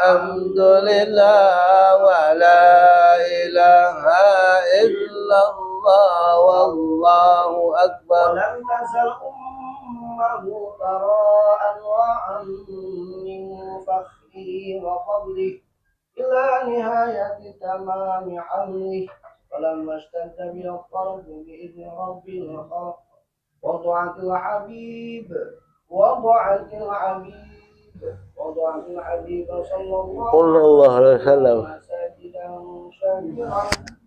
والحمد لله ولا إله إلا الله والله أكبر. ولم تزل أمه ترى أنواعا من فخره وفضله إلى نهاية تمام حمله. ولما اشتد به الطلب بإذن رب الخلق وضعت الحبيب صلى الله عليه وسلم ساجدا شاكرا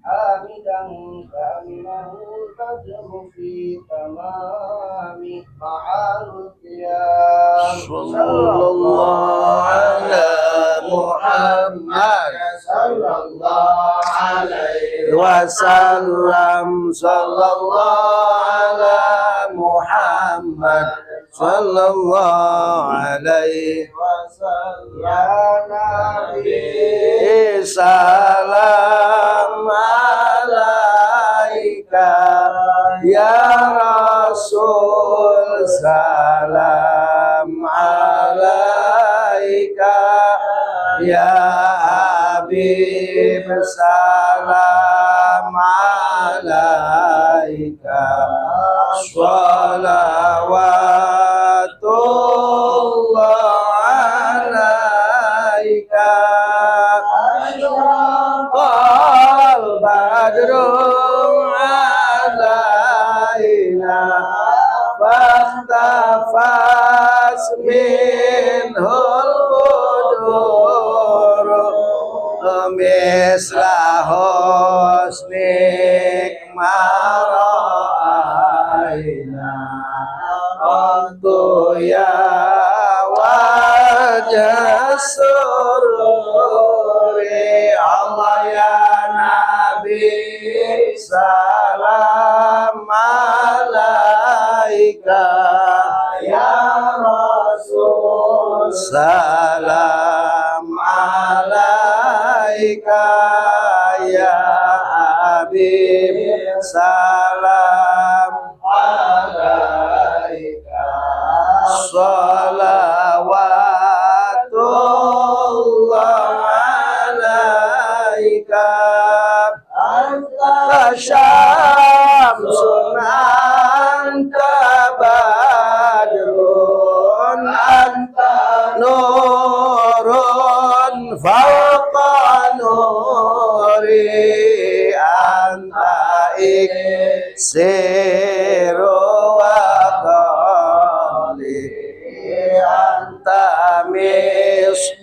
حامدا كأنه البدر في تمام معال القيام. صلى الله على محمد صلى الله عليه وسلم. صلى الله على محمد صلى الله عليه وسلم. يا نبي سلام عليك يا رسول سلام عليك يا حبيب سلام عليك صلوات الله عليك أشرق البدر علينا فاختفت منه البدور مثل حسنك ما رأينا قط يا وجه السرور. الله يا نبي سلام عليك يا رسول سلام عليك يا حبيب سلام عليك صلوات الله عليك أنت شمس أنت بدر أنت نور فوق نوري أنت إكسير وضلي أنت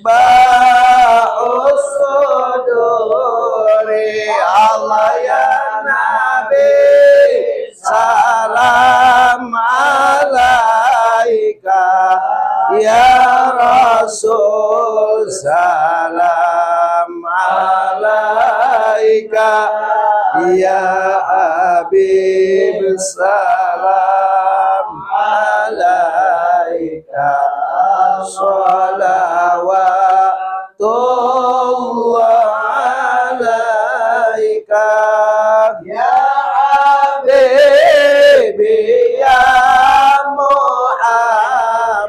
مصباح الصدور. الله يا نبي سلام عليك يا رسول سلام عليك يا حبيب سلام عليك صلوات الله عليك يا حبيبي يا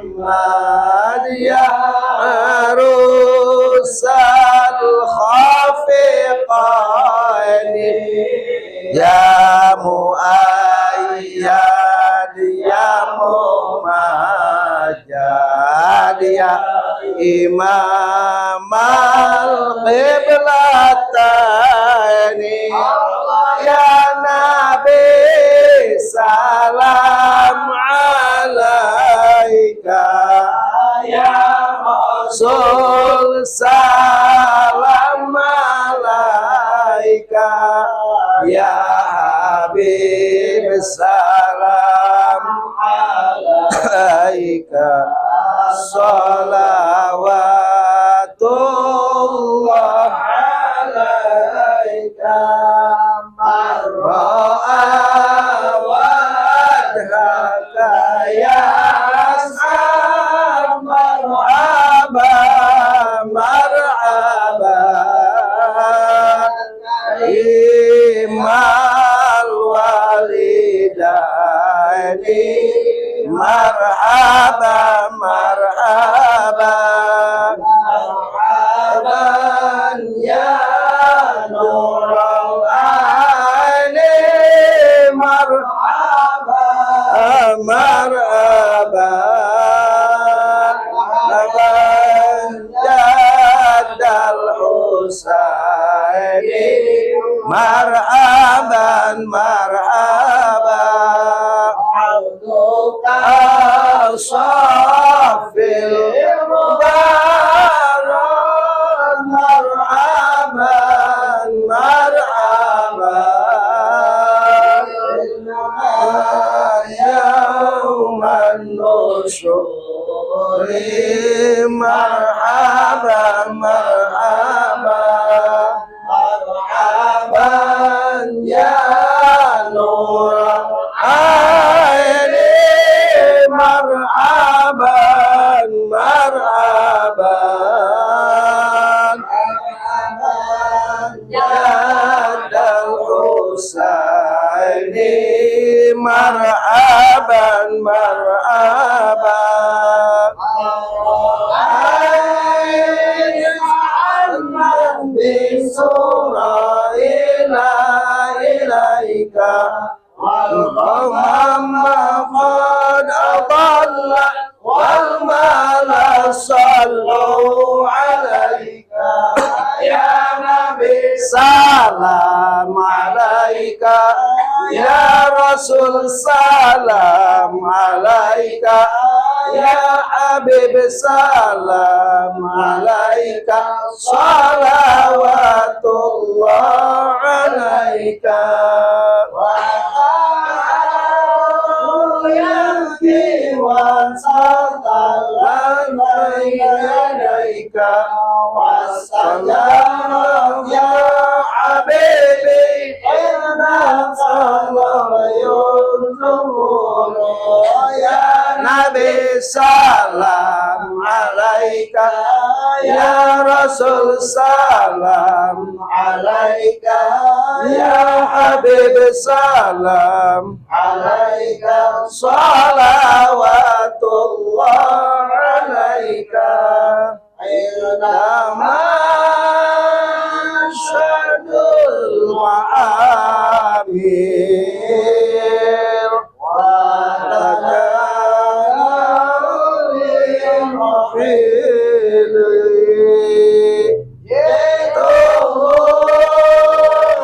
محمد يا عروس الخافقين يا مؤيد يا ممجد يا إمام القبلتين يا نبي سلام عليك يا رسول سلام عليك يا حبيب سلام عليك صلوات الله عليك من رأى وجهك يا أسعد مرحبا مرحبا إما الوالدين مرحبا مرحبا الحسين مرحبا مرحبا عبدك الصف المبارك مرحبا مرحبا يوم النشور مرحبا مرحبا مرحبا يا نور عيني مرحبا مرحبا يا الحسين مرحبا مرحبا بسورة إليك والغمام قد أضل والمال صلوا عليك يا نبي سلام عليك يا رسول سلام عليك يا حبيب سلام عليك صلوات الله عليك يأتي وسلم عليك والسلام يا حبيبي إنك ينظرون يا نبي سلام عليك يا رسول سلام عليك يا حبيب سلام عليك صلوات الله عليك حينما شد المعامير وتكالي جئته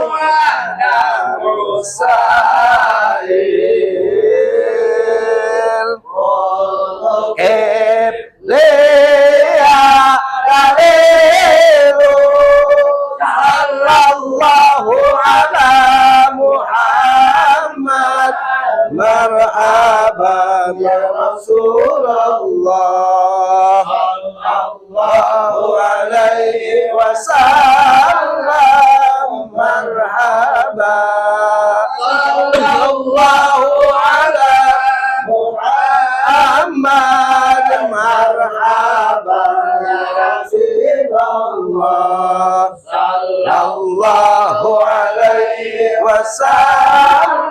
ودم سائل قبلي دليل صلى الله على محمد مرحبا يا رسول الله صلى الله عليه وسلم مرحبا صلى الله على محمد مرحبا يا رسول الله صلى الله عليه وسلم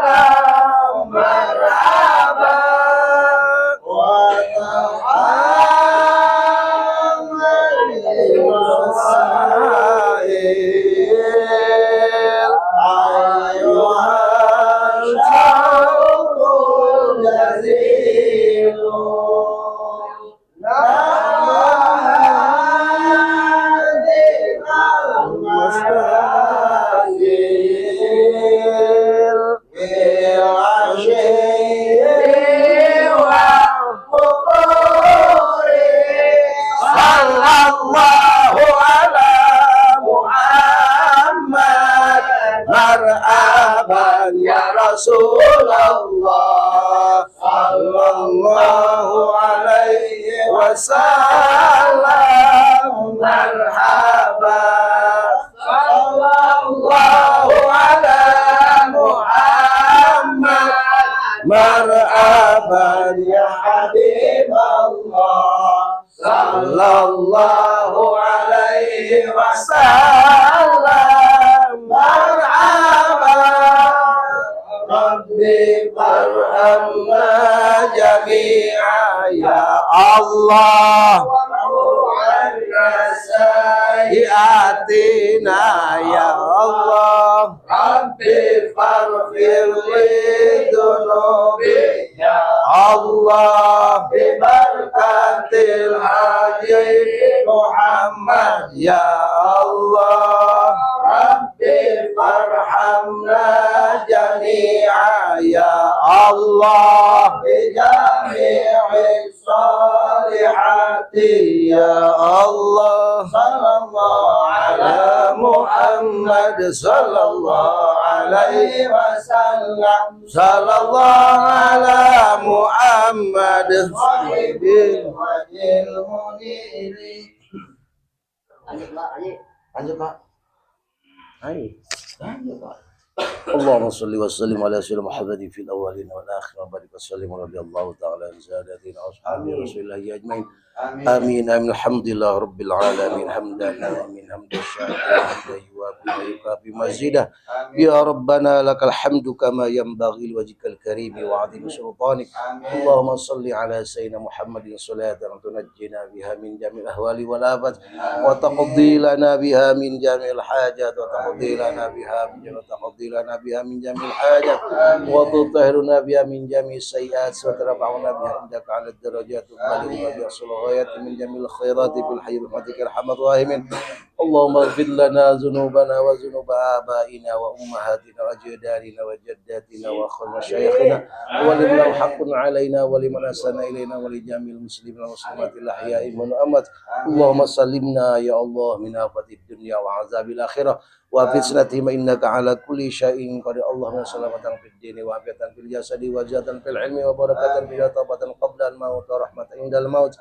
مرحبا وتعالى أيها الشوق الجزيل المستهزئ بالعشي والبكور صلى الله على محمد مرحبا يا رسول الله صلى الله عليه وسلم مرحبا صلى الله على محمد مرحبا يا حبيب الله صلى الله عليه وسلم مرحبا ربي فارحمنا جميعا يا الله عنا سيئاتنا يا الله ربي فاغفر لي ذنوبي يا الله ببركة الحبيب محمد يا الله. Allah. Rabbi farhamna jami'a ya Allah. Bi jami'i salihati ya Allah. Sallallahu ala Muhammad sallallahu alaihi wasallam. Sallallahu ala Muhammad sahibil wajhil muniri. Lanjut, Pak. Lanjut. Lanjut, Pak. Ayo. Lanjut, Pak. اللهم صل وسلم على سيدنا محمد في الاولين والاخرين وبارك وسلم ورضي الله تعالى عن ساداتنا اصحاب رسول الله اجمعين. Amin. امين امين. الحمد لله رب العالمين حمدا امين حمد الشاكر حمدا يوافي ويكافي مزيده. Amin. يا ربنا لك الحمد كما ينبغي لوجهك الكريم وعظيم سلطانك. Amin. اللهم صل على سيدنا محمد صلاة تنجينا بها من جميع الأهوال والآفات، وتقضي لنا بها من جميع الحاجات، وتقضي لنا بها من جميع وتقضي لنا بها من جميع الحاجات، وتطهرنا بها من جميع السيئات، وترفعنا بها عندك على الدرجات، وتبلغنا بها أقصى الغايات من جميع الخيرات في الحي برحمتك يا ارحم الراحمين. اللهم اغفر لنا ذنوبنا وذنوب آبائنا وأمهاتنا وأجدادنا وجداتنا وأخواننا ومشايخنا ولمن له حق علينا ولمن أحسن إلينا ولجميع المسلمين والمسلمات الأحياء منهم والأموات. اللهم سلمنا يا الله من آفة الدنيا وعذاب الآخرة وفتنتهما إنك على كل شيء قدير. اللهم سلامة في الدين وعافية في الجسد وزيادة في العلم وبركة في توبة قبل الموت ورحمة عند الموت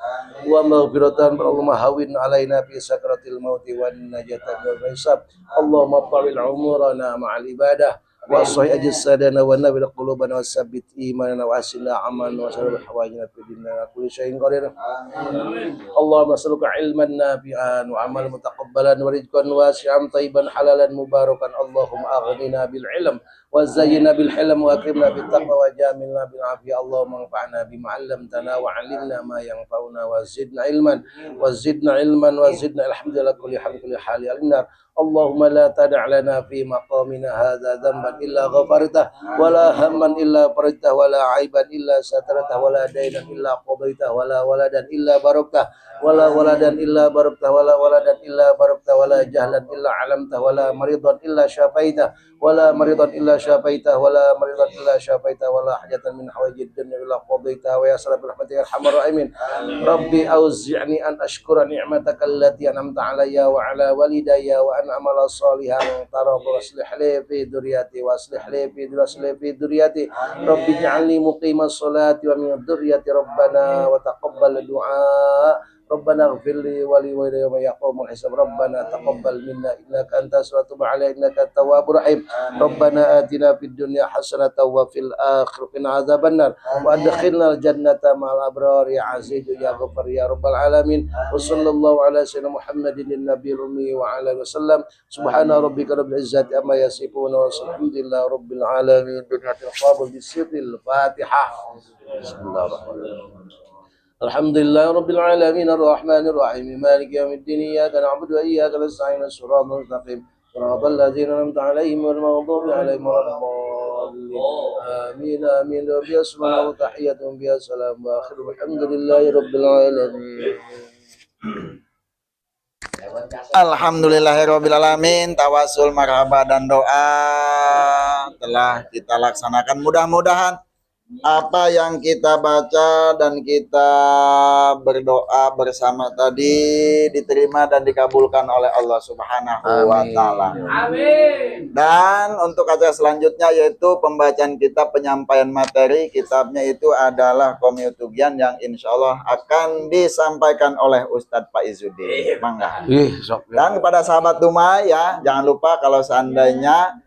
ومغفرة. اللهم هون علينا في سكرة الموت والنجاة من الحساب. اللهم طول عمرنا مع العبادة وأصلح أجسادنا ونبر قلوبنا وثبت إيماننا وأحسن عملنا وسلم حوائجنا في ديننا على كل شيء قدير. Amin. اللهم نسألك علما نافعا وعملا متقبلا ورزقا واسعا طيبا حلالا مباركا. اللهم أغننا بالعلم وزينا بالحلم وأكرمنا بالتقوى وجاملنا بالعافية. اللهم انفعنا بما علمتنا وعلمنا ما ينفعنا وزدنا علما وزدنا علما وزدنا. الحمد لله كل حال كل حال النار. اللهم لا تدع لنا في مقامنا هذا ذنبا إلا غفرته، ولا هما إلا فرجته، ولا عيبا إلا سترته، ولا دينا إلا قضيته، ولا ولدا إلا باركته، ولا ولدا إلا باركته، ولا ولدا إلا باركته، ولا جهلا إلا علمته، ولا مريضا إلا شافيته، ولا مريضا إلا شافيته، ولا مريضا إلا شافيته، ولا حاجة من حوائج الدنيا إلا قضيتها ويسر برحمتك يا أرحم الراحمين. ربي أوزعني أن أشكر نعمتك التي أنعمت علي وعلى والدي وأن أعمل صالحا ترضاه وأصلح لي في ذريتي وأصلح لي في وأصلح في ذريتي. ربي اجعلني مقيم الصلاة ومن ذريتي ربنا وتقبل دعاء. ربنا اغفر لي ولوالدي يوم يقوم الحساب. ربنا تقبل منا انك انت السميع وتب علينا انك التواب الرحيم. ربنا اتنا في الدنيا حسنه وفي الاخره قنا عذاب النار وادخلنا الجنه مع الابرار يا عزيز يا غفار يا رب العالمين. وصلى الله على سيدنا محمد النبي الامي وعلى اله وسلم. سبحان ربك رب العزه عما يصفون والحمد لله رب العالمين. بنعمة القابل بسر الفاتحه. بسم الله الرحمن الرحيم. الحمد لله رب العالمين الرحمن الرحيم مالك يوم الدين إياك نعبد وإياك نستعين الصراط المستقيم صراط الذين أنعمت عليهم غير المغضوب عليهم ولا الضالين. آمين آمين. وبأسماء وتحية بها سلام وآخر الحمد لله رب العالمين. Alhamdulillahirobbilalamin. Tawasul, marhaba, dan doa telah kita laksanakan. Mudah-mudahan apa yang kita baca dan kita berdoa bersama tadi diterima dan dikabulkan oleh Allah Subhanahu wa taala. Amin. Dan untuk acara selanjutnya yaitu pembacaan kitab, penyampaian materi kitabnya itu adalah Komiutugian yang insya Allah akan disampaikan oleh Ustadz Pak Izudin. Mangga. Ih, sok. Dan kepada sahabat Dumai ya, jangan lupa kalau seandainya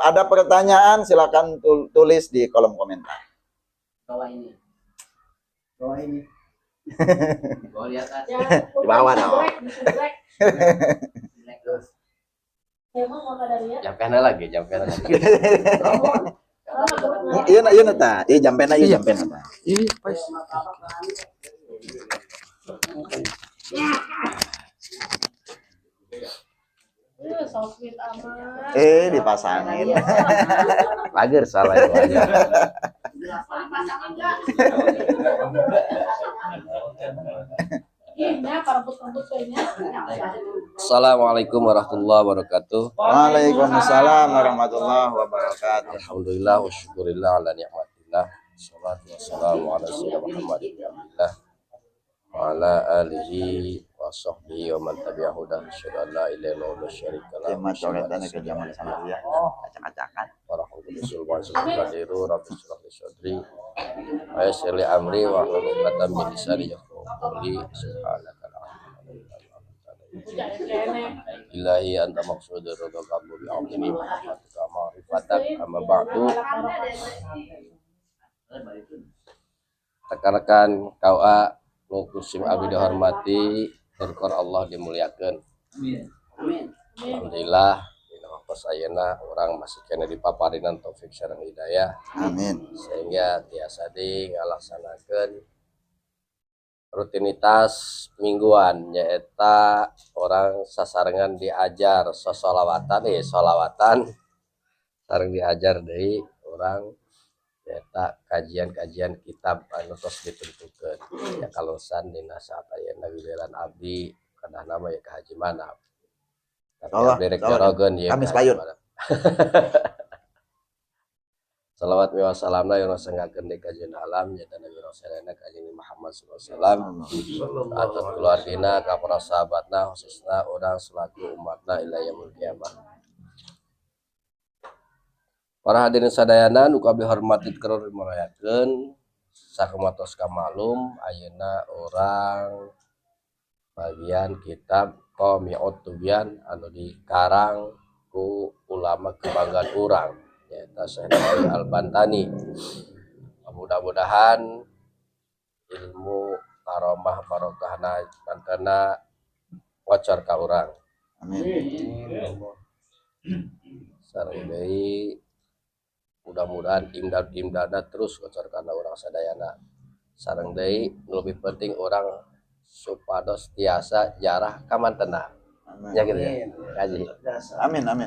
ada pertanyaan silakan tulis di kolom komentar. Bawah ini. Bawah ini. Bawah di atas. Di bawah dong. Disubrek. Terus. Emang mau kadarnya? Jampena lagi, jampena lagi. Iya iya ta, iya jampena, iya jampena ta. Ih, pas. So sweet amat. Eh, dipasangin. Lager salah itu aja. Dipasangin enggak? Ih, nya parebut-rebut we nya. Assalamualaikum warahmatullahi wabarakatuh. Waalaikumsalam warahmatullahi wabarakatuh. Alhamdulillah wa syukurillah ala ni'matillah. Salatu wassalamu ala sayyidina Muhammad ibn Abdillah wa ala alihi wa sahbihi wa man tabi'ahu dan asyhadu an la ilaha illallah wa la syarika lah. Tema coretan ke zaman sama dia. Acak-acakan. Warahmatullahi wabarakatuh. Rabbi shrah li sadri wa yassir li amri wa hlul 'uqdatam min lisani yafqahu qawli. Subhanaka la ilma lana illa ma 'allamtana. Ilahi anta maqsudur ridha qablu bi 'azmi rahmatika ma'rifatak amma ba'du. Rekan-rekan KUA nu ku sim abdi dihormati, syukur Allah dimuliakeun. Amin. Amin. Alhamdulillah dina waktu ayeuna urang masih keneh dipaparinan taufik sareng hidayah Amin. Sehingga tiasa di ngalaksanakeun rutinitas mingguan, nyaeta urang sasarengan diajar sosolawatan, solawatan sareng diajar deui urang nyaeta kajian-kajian kitab anu tos ditentukeun ya. Kaleresan dina saat ayeuna giliran abdi, kadahna mah ya ka Haji Manap, tapi Allah, abdi rek Allah. jorogeun ieu Kamis ka Haji payun. Manap. Salawat wa salamna yang sanggakeun deui ka alam nyaeta Nabi Rasulana ka Muhammad sallallahu alaihi wasallam atau keluargina ka para sahabatna, khususna urang selaku umatna ila yaumil kiamah. Para hadirin sadayana nu abdi hormati keur dimulyakeun, sakumaha kamaklum ayeuna urang bagian kitab Qami'ut Tubyan anu dikarang ku ulama kebanggaan urang nyaeta Syekh Nawawi Al-Bantani. Mudah-mudahan ilmu karomah barokahna mantena ngocor ka urang. Amin. Sareng deui mudah-mudahan imdad-imdadna terus ngocor kana urang sadayana. Sareng deui nu lebih penting urang supados tiasa jarah ka mantena. Amin. Ya gitu ya. Kaji. Amin amin.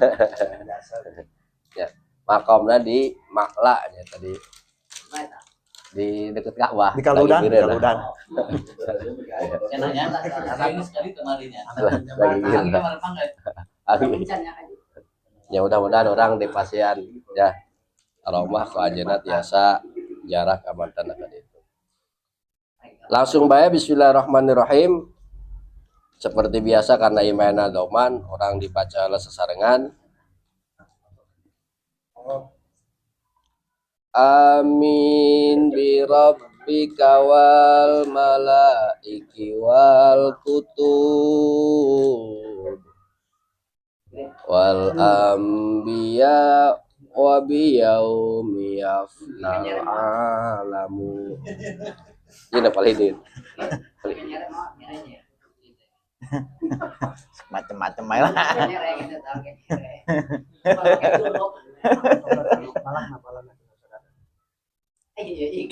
Ya, makomna di Makla ya tadi di deket Ka'bah. Di Kaludan, Lagi di Kaludan. Saya nanya, saya ini sekali kemarinnya. Lagi Lagi gini. kemarin pangkat. Amin. Ya, mudah-mudahan urang di pasian ya aromah ku anjeunna tiasa jarah ka mantena ka ditu. Langsung bae, bismillahirrahmanirrahim. Seperti biasa karena imana doman urang dibaca sesarengan. Amin bi rabbika wal malaiki wal kutub wal anbiya wa bi yaumi yafnal alamu. Ini paling ini. Macem-macem aja lah. Malah ngapalan. Ih,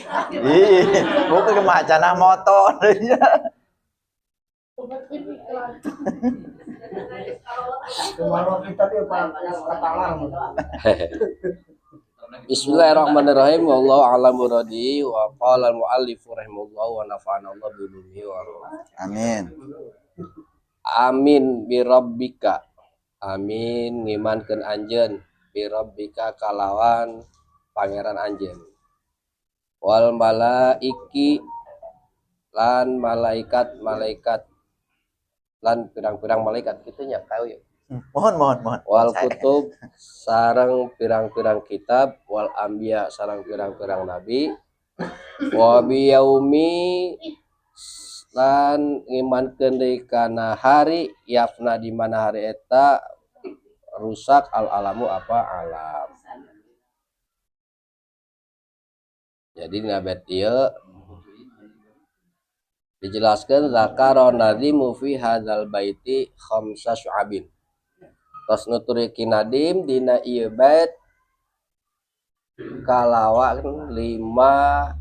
bukan kemacana motor. Obatin iklan. Kemarin kita tuh Pak katalah. Bismillahirrahmanirrahim. Wallahu a'lam muradi wa qala al-muallif rahimahullah wa nafa'ana Allah bi ulumihi wa Amin. Amin bi rabbika. Amin ngimankeun anjeun bi rabbika kalawan pangeran anjeun. Wal malaiki lan malaikat-malaikat lan pirang-pirang malaikat kitu nya kau ya. Mohon mohon mohon. Wal kutub sareng pirang-pirang kitab, wal anbiya sareng pirang-pirang nabi, wa biyaumi lan ngimankeun deui kana hari yafna di mana hari eta rusak al alamu apa alam. Jadi dina bait ieu dijelaskan zakara nadimu fi hadzal baiti khamsa syu'abin. Tos nuturikeun nadim dina ieu bait kalawan lima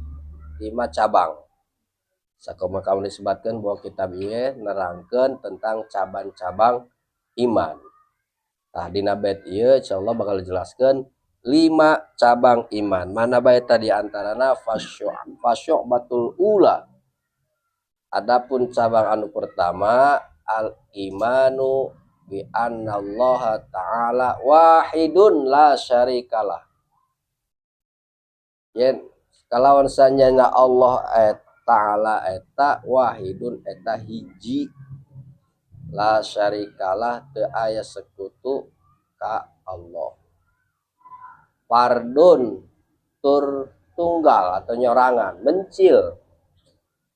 cabang. Sakumaha kamu disebutkan bahwa kitab ieu nerangkeun tentang cabang-cabang iman. Tah dina bait ieu insyaallah bakal dijelaskeun 5 cabang iman. Mana bae tadi antarana fasyu'batul ula. Adapun cabang anu pertama, al imanu bi annallaha ta'ala wahidun la syarikalah, yen kalawan sanyana Allah ta'ala eta wahidun, eta hiji, la syarikalah, teu aya sekutu ka Allah, fardun, tur tunggal atau nyorangan, mencil.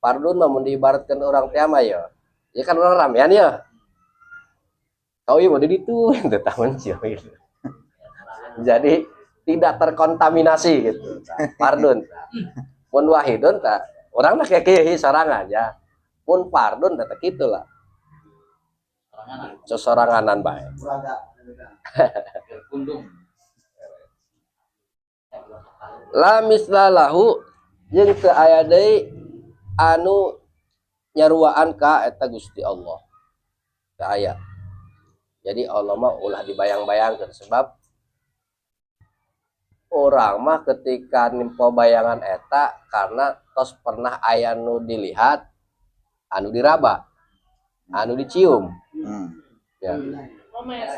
Fardun mah mun diibaratkan orang teh mah ya, ya kan orang ramean ya, kau iya mau di ditu tetap mencil gitu, jadi tidak terkontaminasi gitu. Fardun mun wahidun tak orang lah kayak kieu sorangan ya, mun fardun tetap gitulah, sesoranganan bae. Uraga. Kundung. La misla lahu, jeung teu aya deui anu nyaruaan ka eta Gusti Allah, teu aya. Jadi Allah mah ulah dibayang-bayangkeun, sebab orang mah ketika nimpo bayangan eta karena tos pernah aya nu dilihat, anu diraba, anu dicium. Ya,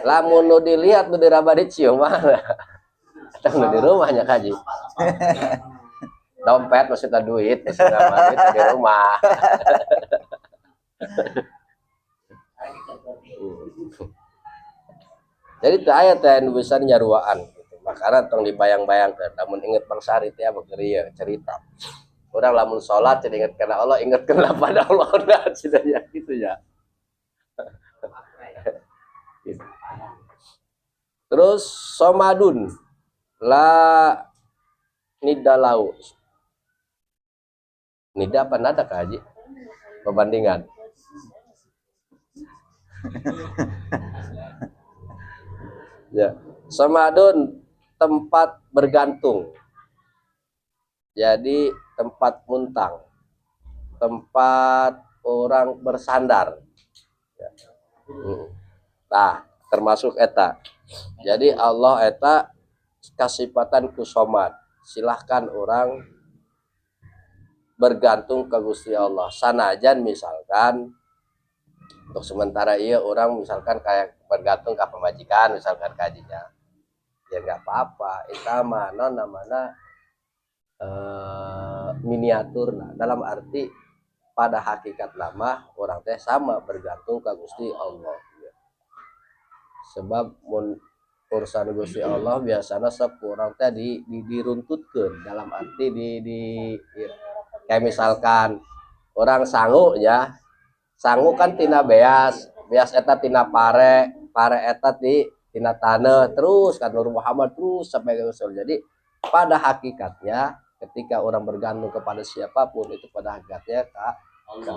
lamun nu dilihat, nu diraba, dicium mah eta nu di rumahnya kaji dompet, maksudnya duit, maksudnya mah duit di rumah. Jadi teu aya teh nu bisa nyaruaan gitu. Makanya tong dibayang-bayangkeun. Lamun inget Bang Sari teh apa ieu cerita. Urang lamun salat jadi inget kana Allah, ingetkeunlah pada Allah, nah cenah gitu ya. Gitu. Terus somadun la niddalahu. Nida apa nada, Kak Haji? Perbandingan. Ya. Somadun tempat bergantung. Jadi tempat muntang. Tempat orang bersandar. Ya. Nah, termasuk eta. Jadi Allah eta kasipatan ku somad. Silahkan orang bergantung ke Gusti Allah. Sanajan misalkan untuk sementara iya orang misalkan kayak bergantung ke pemajikan misalkan kajinya, ya nggak apa-apa. Itu mana namanya miniatur. Nah, dalam arti pada hakikat lama orang teh sama bergantung ke Gusti Allah. Ya. Sebab mun urusan Gusti Allah biasanya sok urang teh di diruntutkeun, dalam arti di ya, kayak misalkan orang sangu ya, sangu kan tina beas, beas eta tina pare, pare eta di tina tanah, terus kan Nur Muhammad, terus sampai ke usul. Jadi pada hakikatnya ketika orang bergantung kepada siapapun itu pada hakikatnya ka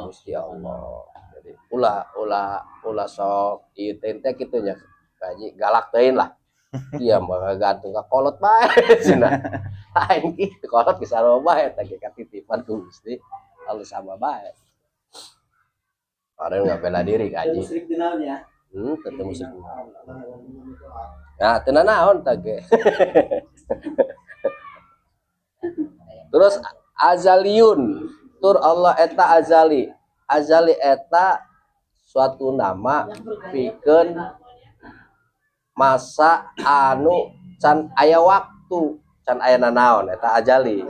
Gusti Allah. Jadi ulah ulah ulah sok ieu teh teh kitu nya, kaji galak teuing lah. Iya mah gantung ka kolot bae cenah. Lain kitu, kolot geus sarua bae eta ge katitipan ku Gusti Allah, sama bae. Orang nggak bela diri kaji. Musyrik dinaon ya? Tetep musyrik. Nah, teu naon tah ge. Terus azaliun, tur Allah eta azali. Azali eta suatu nama pikeun masa anu can aya waktu, can aya nanaon, eta azali.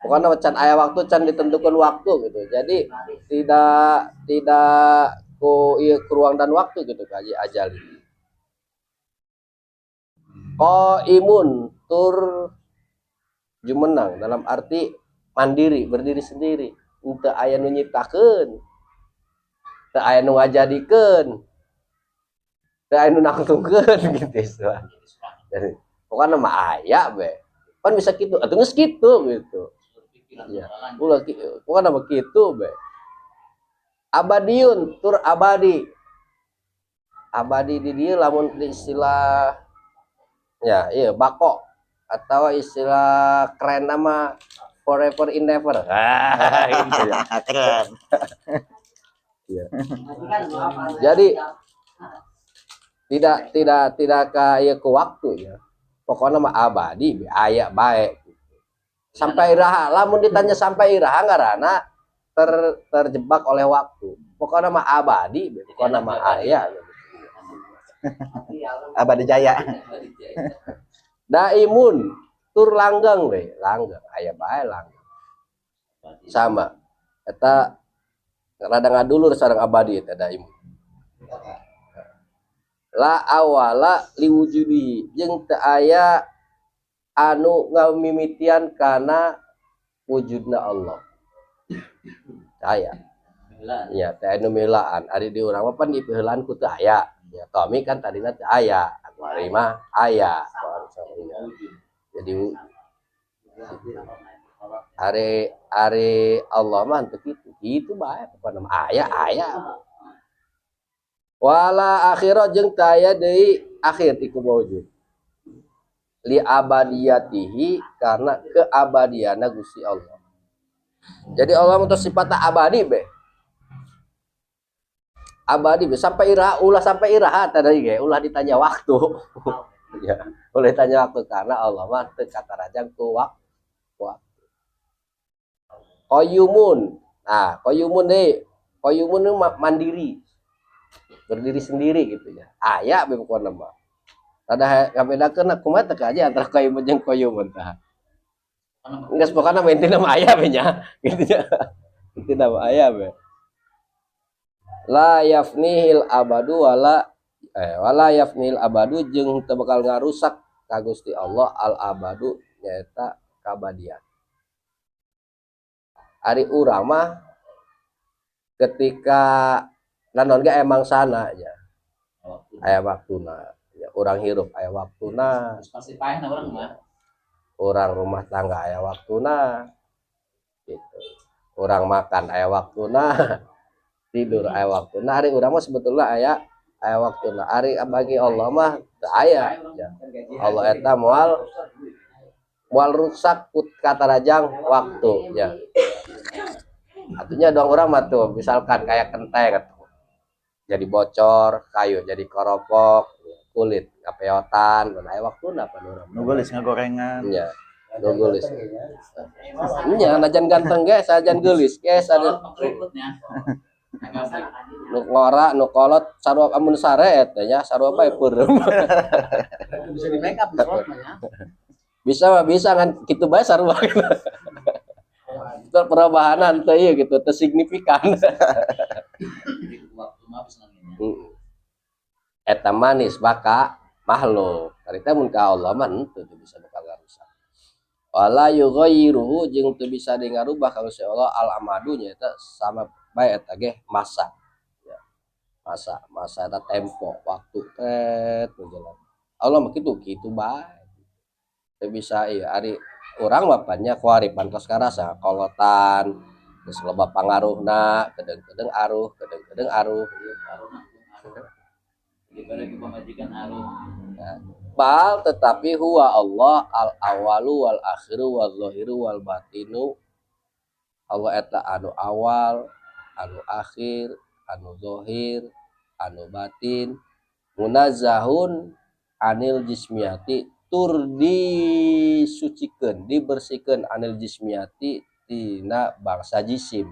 Pokoknya can aya waktu, can ditentukan waktu gitu. Jadi tidak tidak ku ieu ku ruang dan waktu gitu kaji azali. Qaimun, tur jumenang, dalam arti mandiri, berdiri sendiri. Teu aya nu nyiptakeun, teu aya nu ngajadikeun, teu aya nu nangtungkeun gitu istilah. Jadi pokoknya mah aya be. Kan bisa kitu atuh, geus kitu gitu. Ya. Ulah pokoknya mah kitu be. Abadiun, tur abadi. Abadi di dieu lamun di istilah ya iya bako atau istilah keren nama forever in never. Ah, gitu ya. Keren. Iya. Jadi tidak tidak tidak kayak ke waktu ya. Pokoknya mah abadi aya bae. Sampai iraha, lamun ditanya sampai iraha, ngaranna Terjebak oleh waktu. Pokoknya mah abadi, pokoknya mah aya. Abadi jaya. Daimun tur langgeng we, langgeng aya bae langgeng. Sama. Eta rada ngadulur sareng abadi eta daimun. La awala liwujudi, jeung teu aya anu ngamimitian kana wujudna Allah. Teu aya. Ya, teu anu milaan. Ari di urang mah pan dipiheulaan ku teu aya. Ya, Tommy kan tadina teu aya. Anu ari mah aya. Jadi ari ari Allah mah teu kitu. Kitu bae pokona mah aya aya. Wala akhirat, jeung teu aya deui akhir iku mawujud. Li abadiyatihi, karena keabadianna Gusti Allah. Jadi Allah mah sifatna abadi be. Abadi be sampai iraha, ulah sampai iraha tadi ge ulah ditanya waktu. Ya, ulah ditanya waktu karena Allah mah teu katarajang ku waktu. Qayyumun. Nah, qayyumun deui. Qayyumun itu mandiri. Berdiri sendiri gitu ya. Aya be pokona mah. Rada ngabedakeun kumaha teh aja antara qayyumun jeung qayyumun tah. Geus pokona mah intina mah aya be nya. Gitu nya. Intina mah aya be. La yafnihil abadu wala wala yafnihil abadu, jeung teu bakal ngarusak ka Gusti Allah al abadu nyaeta kabadian. Ari urang mah ketika naon ge emang sana nya. Aya waktuna. Ya, urang hirup aya waktuna. Pasti paeh urang mah. Urang rumah tangga aya waktuna. Gitu. Urang makan aya waktuna. Tidur aya waktuna. Ari urang mah sebetulnya aya aya waktuna. Ari bagi Allah mah teu aya. Ya. Allah eta moal moal rusak ku katarajang waktu ya. Artinya dong urang mah tuh misalkan kayak kenteng atuh. Jadi bocor, kayu jadi koropok, kulit kapeotan, aya waktuna pan urang. Nu geulis ngagorengan. Nya. Nu geulis. Nya najan ganteng ge, sajan geulis ge, sajan nu ngora, nu kolot sarua amun sare eta nya sarua bae peureum. Bisa di make up kolot mah ya. Bisa mah bisa, kan kitu bae sarua. Itu perubahan teh ieu gitu, teu signifikan. Waktu mah bisa. Eta manis baka makhluk. Tadi teh mun ka Allah mah henteu, teu bisa bakal ngarusak. Wala yughayyiruhu, jeung teu bisa di ngarubah ka Gusti Allah al amadu, nya eta sama bae eta ge masa. Ya. Masa, masa eta tempo, waktu tet berjalan. Allah mah kitu kitu bae. Teu bisa ieu ari urang mah pan nya kuari pantos karasa kolotan geus loba pangaruhna, kedeung-kedeung aruh, kedeung-kedeung aruh. Daripada ke pamajikan aruh. Bal tetapi huwa Allah al awalu wal akhiru wal zahiru wal batinu. Allah eta anu awal, anu akhir, anu zahir, anu batin. Munazzahun anil jismiyati, tur disucikeun, dibersihkeun anil jismiyati tina bangsa jisim.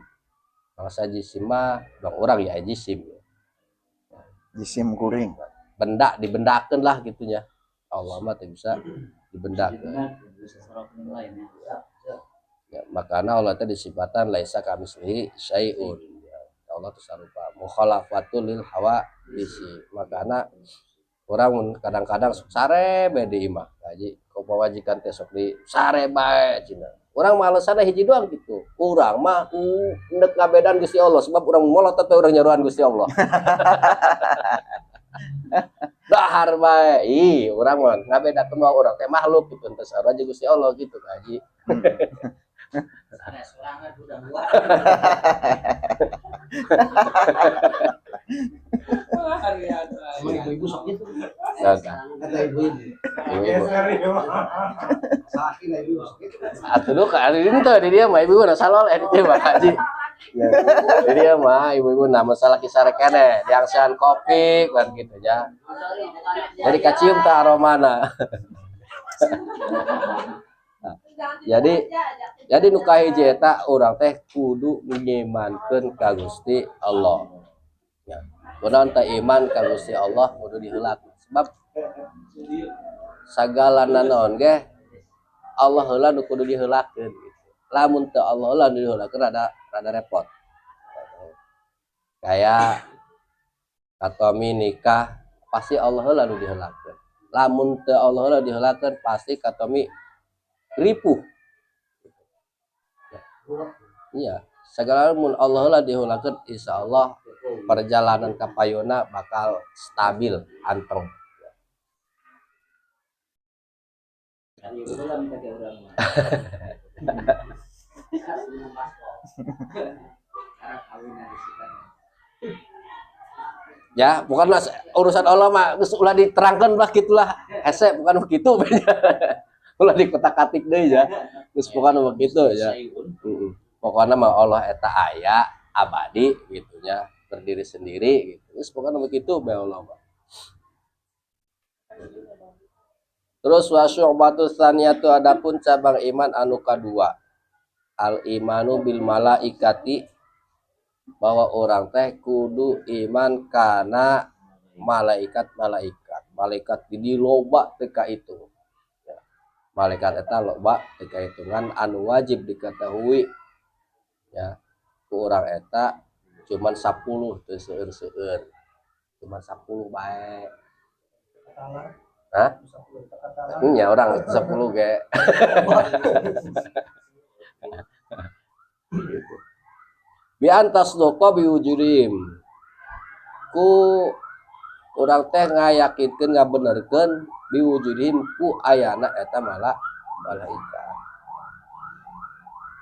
Bangsa jisim mah bang urang ya jisim. Jisim kuring. Benda dibendakeun lah gitunya. Allah mah teu bisa dibendakeun. Bisa sorot lainnya. Ya, makana Allah teh disifatan laisa kamitslihi syai'un. Ya, Allah teu sarupa. Mukhalafatul lil hawadisi. Makana urang mun kadang-kadang sok sare bae di imah. Haji ku pamajikan teh sok di sare bae cenah. Urang mah alasanna hiji doang gitu. Urang mah endek ngabedan Gusti Allah sebab urang molotot teh urang nyaruan Gusti Allah. Dahar bae. Ih, urang mah ngabedakeun mah urang teh makhluk gitu, teu sarua jeung Gusti Allah gitu, Haji. Nah, sorangan udah luar. Emang ibu-ibu sok gitu. Nah, nah. Kata ibu-ibu. Ibu-ibu. Salaki lah ibu sok gitu. Atuh lu ka ari teu di dia mah ibu na salol di dia mah Haji. Ya. Di dia mah ibu-ibu nah masalah kisah keneh, diangsian kopi kan gitu ya. Jadi kacium tah aromana. Nah, jadi Jadi nu kahiji eta urang teh kudu ngimankeun ka Gusti Allah. Ya. Kunaon teh iman ka Gusti Allah kudu diheulakeun. Sebab sagala nanaon ge Allah heula nu kudu diheulakeun gitu. Lamun teu Allah heula nu diheulakeun rada rada repot. Kayak katomi nikah pasti Allah heula nu diheulakeun. Lamun teu Allah heula diheulakeun pasti katomi ripuh. Iya, segala mun Allah heula diheulakeun, insyaallah perjalanan ka payuna bakal stabil, anteng. Kan ieu heula minta ke urang mah. Kawin dari sikan. Ya, bukan mas urusan Allah mah geus ulah diterangkeun lah gitulah. Hese bukan begitu. Ulah dikotak-katik deui ya. Geus bukan begitu ya. Heeh. Pokoknya mah Allah eta aya abadi gitu nya, berdiri sendiri gitu. Geus pokoknya begitu bae Allah mah. Terus wa syu'batu tsaniyatu, adapun cabang iman anu kadua. Al imanu bil malaikati, bahwa orang teh kudu iman kana malaikat-malaikat. Malaikat di loba teu kahitung. Ya. Malaikat eta loba teu kahitungan anu wajib diketahui ya ku urang eta cuman 10 teu seueur-seueur. Cuman 10 bae. Hah? Nya orang 10 ge. Gitu. Bi antas doko biwujudim. Ku urang teh ngayakinkeun ngabenerkeun biwujudim ku ayana eta malaikat.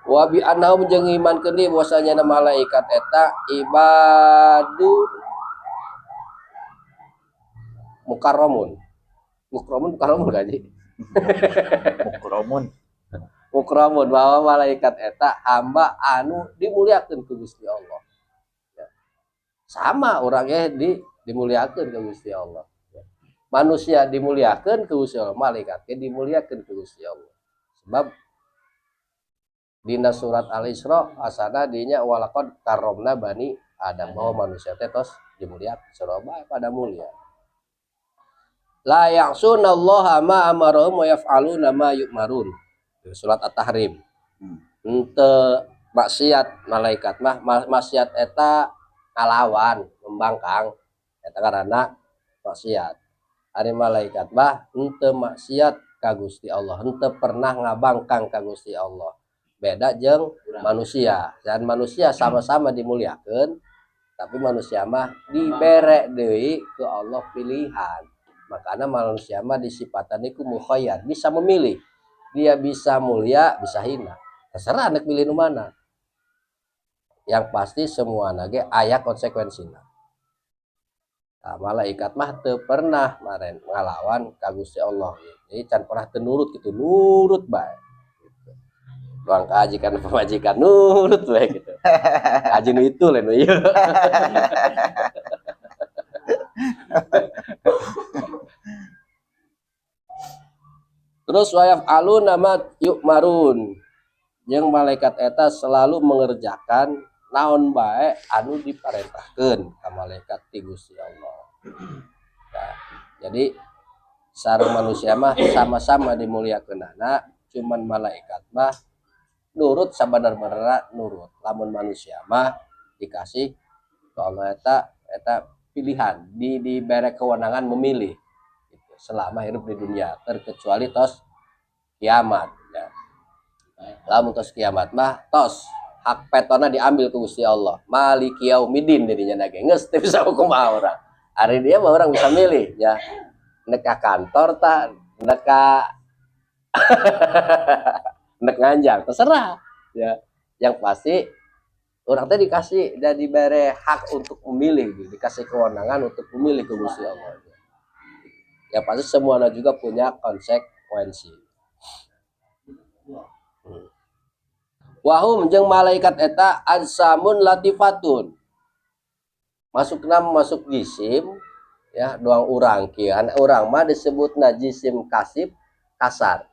Wa bi annahum jeung imankeun deui bahwasanya malaikat eta ibadun mukarramun. Mukarramun, mukarramun gaji. Mukarramun. Mukarramun bahwa malaikat eta hamba anu dimuliakeun ku Gusti Allah. Ya. Sama orangnya dimuliakeun ku Gusti Allah. Ya. Manusia dimuliakeun ku Gusti Allah, malaikat ge dimuliakeun ku Gusti Allah. Sebab dina surat Al-Isra asana dinya walaqad karramna bani Adam, bahwa manusia teh tos dimuliakeun, sarua pada mulia. La ya'sunallaha ma amarahum wa yaf'aluna ma yu'marun. Surat At-Tahrim. Henteu maksiat malaikat mah, maksiat eta ngalawan, membangkang eta karena maksiat. Ari malaikat mah henteu maksiat ka Gusti Allah, henteu pernah ngabangkang ka Gusti Allah. Beda jeung manusia. Dan manusia sama-sama dimuliakeun, tapi manusia mah dibere deui ke Allah pilihan. Makanya manusia mah disipatan iku mukhayyar, bisa memilih. Dia bisa mulia, bisa hina. Terserah nek milih nu mana. Yang pasti semua nage aya konsekuensina. Nah, malaikat mah teu pernah maren ngalawan ka Gusti Allah. Jadi can pernah teu nurut gitu, nurut bae. Gitu. Ruang kajikan pemajikan nurut bae gitu. Kaji nu itu lain nu ieu. Terus wayaf alun nama yukmarun, yang malaikat eta selalu mengerjakan naon bae anu diparentahkeun ka malaikat ti Gusti Allah. Nah, jadi sareng manusia mah sama-sama dimuliakeunana, cuman malaikat mah nurut sabener-benerna nurut. Lamun manusia mah dikasih ke Allah eta, eta pilihan, dibere kewenangan memilih gitu, selama hidup di dunia, terkecuali tos kiamat ya. Lamun tos kiamat mah tos hak petona diambil ke Gusti Allah. Maliki yaumiddin jadinya nage geus teu bisa hukum orang. Ari dia mah orang bisa milih ya. Nek ka kantor ta, nek ka nek nganjang terserah ya. Yang pasti orang teh dikasih dan diberi hak untuk memilih, dikasih kewenangan untuk memilih ke Gusti Allah. Ya pasti semuanya juga punya konsekuensi. Wahum jeung malaikat eta ansamun latifatun. Masukna masuk jisim ya, doang urang kieu. Urang mah disebutna jisim kasib kasar.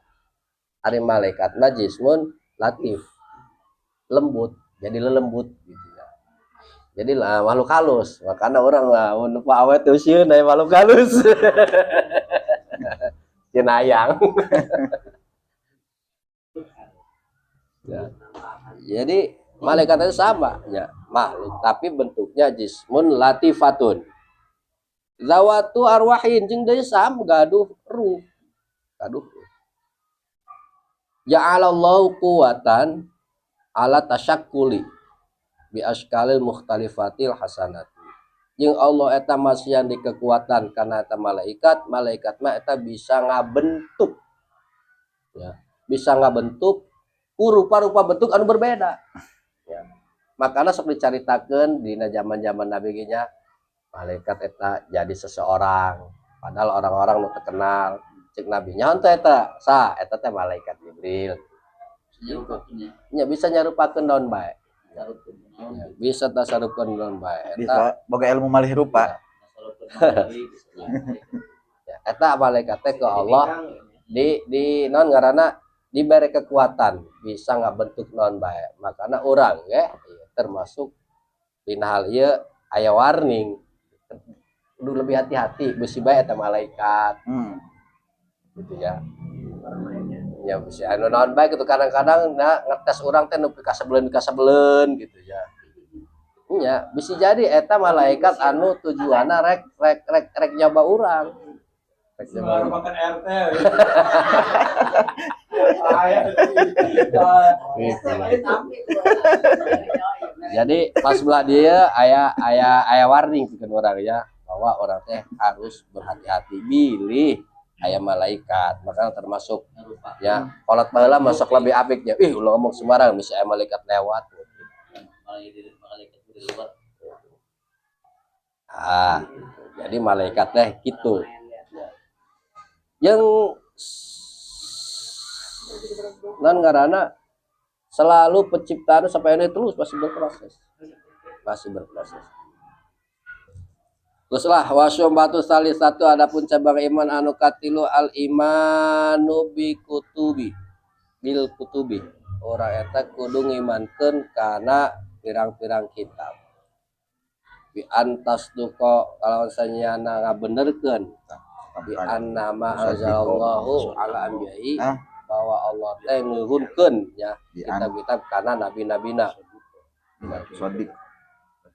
Ari malaikat mah jismun Latif, lembut, jadi lelembut gitu ya. Jadi lah makhluk halus, makanya orang lah mun Pak awet tuh sieun aya makhluk halus. Sieun hayang. Ya. Jadi malaikat itu sama ya, makhluk tapi bentuknya jismun latifatun. Zawatu arwahin jeung deui sam gaduh ruh. Gaduh ruh. Ja'alallahu quwatan ala tasyakkuli bi askalil mukhtalifatil hasanat. Jeung Allah eta masihan di kekuatan karena eta malaikat, malaikat mah eta bisa ngabentuk. Ya, bisa ngabentuk ku rupa-rupa bentuk anu berbeda. Ya. Makanya sok dicaritakeun dina zaman-zaman Nabi ge nya, malaikat eta jadi seseorang, padahal orang-orang nu terkenal cek Nabi nya teh eta sa eta teh malaikat Jibril. Nya bisa nyarupakeun naon bae. Ya, bisa tasarupkeun naon bae. Eta Bisa boga ilmu malih rupa. Ya, eta malaikat teh ke Allah di naon ngaranna diberi kekuatan bisa ngabentuk naon bae. Makana urang ge termasuk dina hal ieu aya warning, kudu lebih hati-hati bisi bae eta malaikat. Gitu ya. Ya bisi anu naon bae gitu, kadang-kadang nah ngetes urang teh nepi ka sebeleun gitu ya. Nya bisa jadi eta malaikat anu tujuanna rek rek rek rek nyoba urang. Rek nyoba Baru urang. makan RT. Saya. Gitu. Jadi pas belah dia aya aya aya warning pikeun urang ya, bahwa orang teh harus berhati-hati bilih aya malaikat. Makanya termasuk ya kolot baheula masuk lebih apiknya. Ih, ulah ngomong sembarang bisa aya malaikat lewat. Ah, jadi malaikat teh gitu. Yang non ngaranna selalu penciptaan sampai ini terus masih berproses. Masih berproses. Terus lah wasyu'batu satu adapun cabang iman anu katilu al imanu bi kutubi bil kutubi. Orang eta kudu ngimankeun kana pirang-pirang kitab. Bi antas duko kalawan sanyana ngabenerkeun bi annama anzalallahu ala anbiya'i Hah? bahwa Allah teh nurunkeun ya Bi an kitab-kitab kana nabi-nabina. Sodik.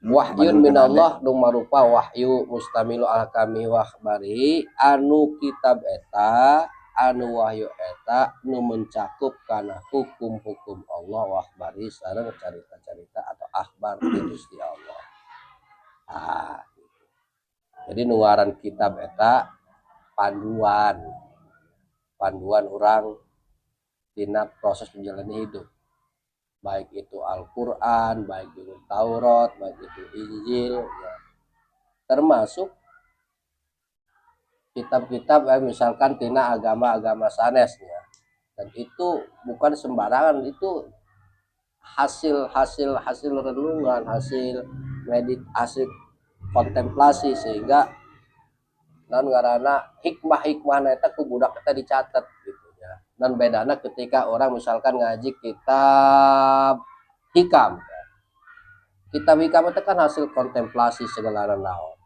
Wahyun minallah nu marupa wahyu mustamilu alkami wa akhbari anu kitab eta anu wahyu eta nu mencakup kana hukum-hukum Allah wa akhbari sareng carita-carita atau akhbar ti Gusti Allah. Ah, jadi nu ngaran kitab eta panduan, panduan orang dina proses menjalani hidup, baik itu Al-Quran, baik itu Taurat, baik itu Injil, ya. Termasuk kitab-kitab misalkan tina agama-agama sanesnya. Dan itu bukan sembarangan, itu hasil hasil renungan, hasil medit, hasil kontemplasi sehingga non ngaranna hikmah-hikmah eta ku budak eta dicatat gitu ya. Dan bedana ketika orang misalkan ngaji kitab hikam. Kitab hikam itu kan hasil kontemplasi segala naon.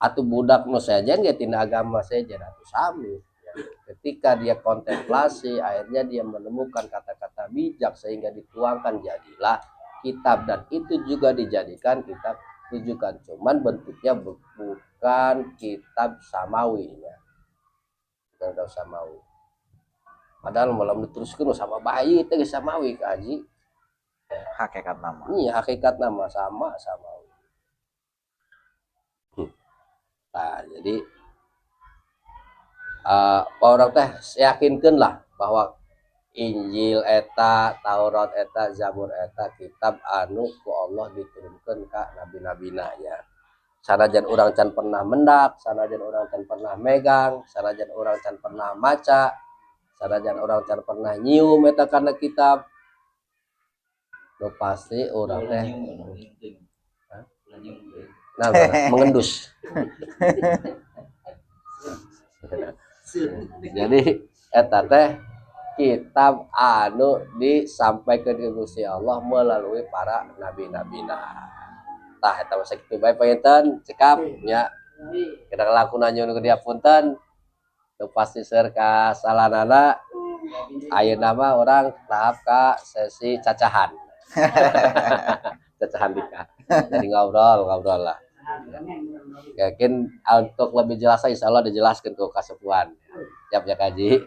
Atau budak nu sejen ge tina agama sejen atau sami. Ya. Ketika dia kontemplasi, akhirnya dia menemukan kata-kata bijak sehingga dituangkan jadilah kitab, dan itu juga dijadikan kitab rujukan, cuman bentuknya bukan kitab samawi ya. Bukan kitab samawi. Padahal malam diteruskan sama bayi itu geus samawi kaji. Hakikat nama. Iya, hakikat nama sama samawi. Nah, jadi orang teh yakinkan lah bahwa Injil eta, Taurat eta, Zabur eta kitab anu ku Allah diturunkan ka nabi-nabina ya. Sanajan urang can pernah mendak, sanajan urang can pernah megang, sanajan urang can pernah maca, sanajan urang can pernah nyium eta kana kitab, nu pasti urang teh. Hah? Nah, mengendus. Jadi eta teh Kitab anu disampaikan ke Gusti Allah melalui para nabi-nabina. Tah, eta mah sakitu bae, panginten cekap nya. Kita lakuna nyuhun ku dihapunten. Nu pasti seueur kasalanana. Ayeuna mah urang tahap ka sesi cacahan. Cacahan dika. Jadi ngobrol, ngobrol lah. Mungkin untuk lebih jelas, insya Allah dijelaskan ke kasepuhan. Siap ya, kaji.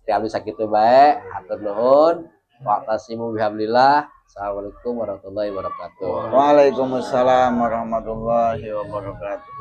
Tiap bisa kitu bae, hatur nuhun. Wa'tasimu bihablillah. Assalamualaikum warahmatullahi wabarakatuh. Waalaikumsalam warahmatullahi wabarakatuh.